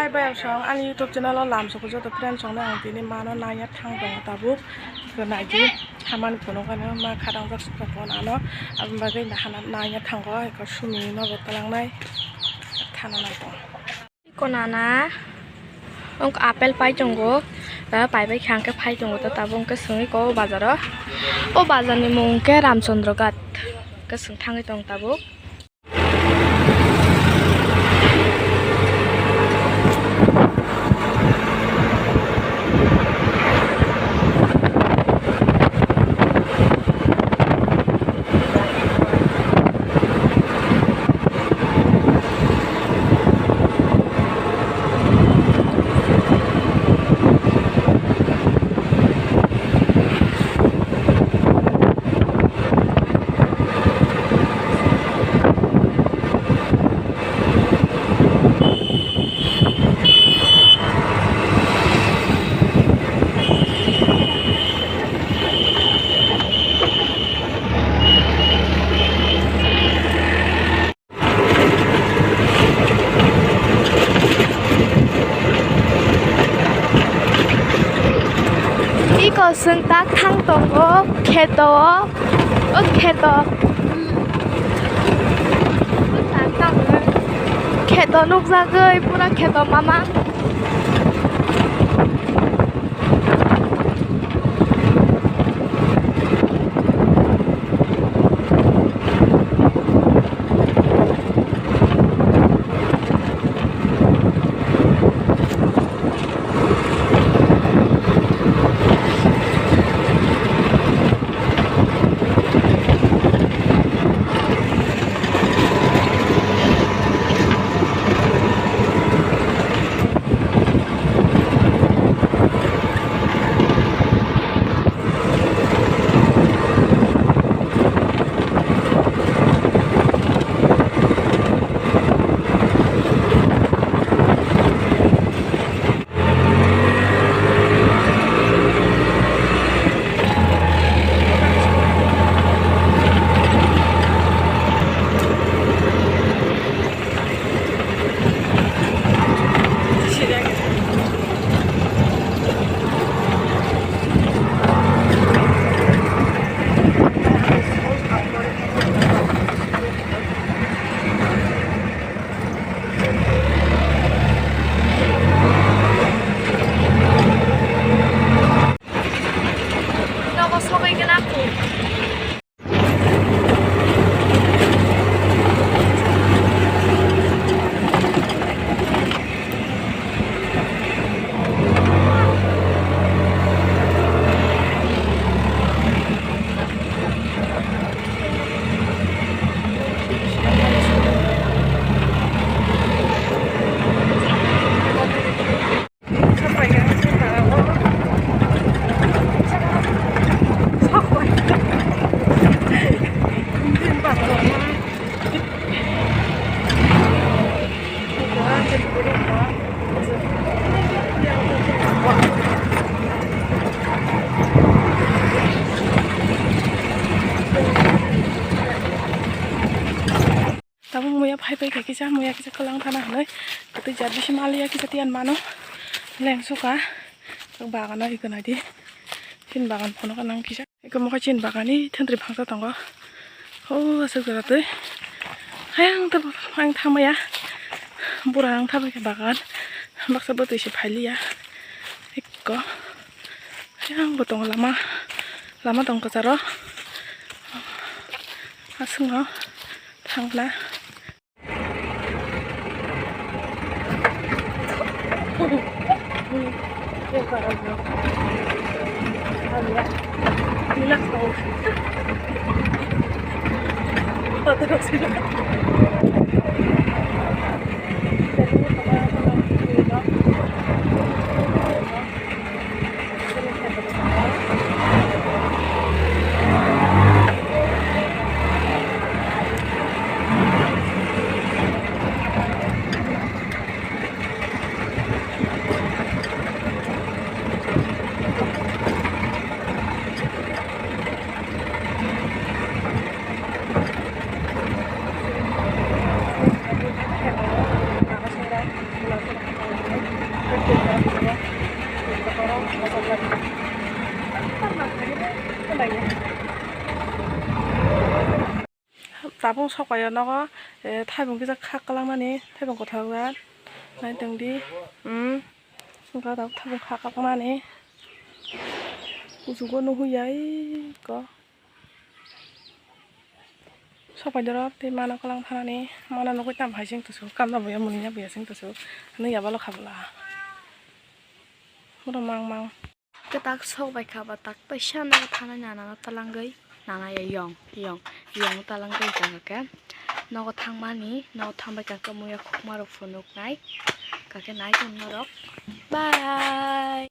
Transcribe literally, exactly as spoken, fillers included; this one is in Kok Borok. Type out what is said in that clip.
Bai ang song ani YouTube channel o lam soko joto friends rok no ang tini mano naiya thang tongo tabuk. Naidi hamani phunukgano ma khadangjak sukha phone ano, aboni bagwi nahana naiya thango eko sumi nobo twlangnai thana nai tongo. Konana wngkha apple pai tongo, da paibai kha hwnkhe phai tongo, da tabuk wngkhe swngwi kok o bazar o, o bazar ni mung wngkhe Ramchandra Ghat, hwnkhe swng thangwi tong tabuk. Iko swng tak thang tongo kheto o, o kheto. Kheto nukjagwi pura kheto mama. Nogo sogwi gana kho. Tabuk muya phai phai khe kisa, muya kisa kwlang thana hwnwi kwtwi jat bisi maliya kisa tiyan mano lengsuka bagano iko naidi chini bagan phono kanang kisa iko mokhe chini bagani thentwrwi phangsa tongo o aswk jora twi hayang tei ang thangmaya bura ang thabaikha bagan baksa bwtwi se phailiya iko hayang bo tongo lama lama tong kwcharo aswkno thangla. Tabung sokpaiyo nogo, eh, thaibung kisa kha kwlangmani, thaibung kothok jar. Nai tongdi, um, wngkha tabuk thaibung kha kwlangmani. Kuchugo nuhuya iko. Sokpaidoro tei mano kwlang thanani, mano nugui tamo hai sing tusu, kamna buya muni ya buya sing tusu, nui ya balo khabla. Bono mang mang. Khe tak sok bai kha ba tak paisa no thanai nana no talangwi nana ya yong yong yong talangwi tongkha khe nogo thangmani nogo thangbai kha khe muya khukma rok phunuknai kha khe nai tong norok bye.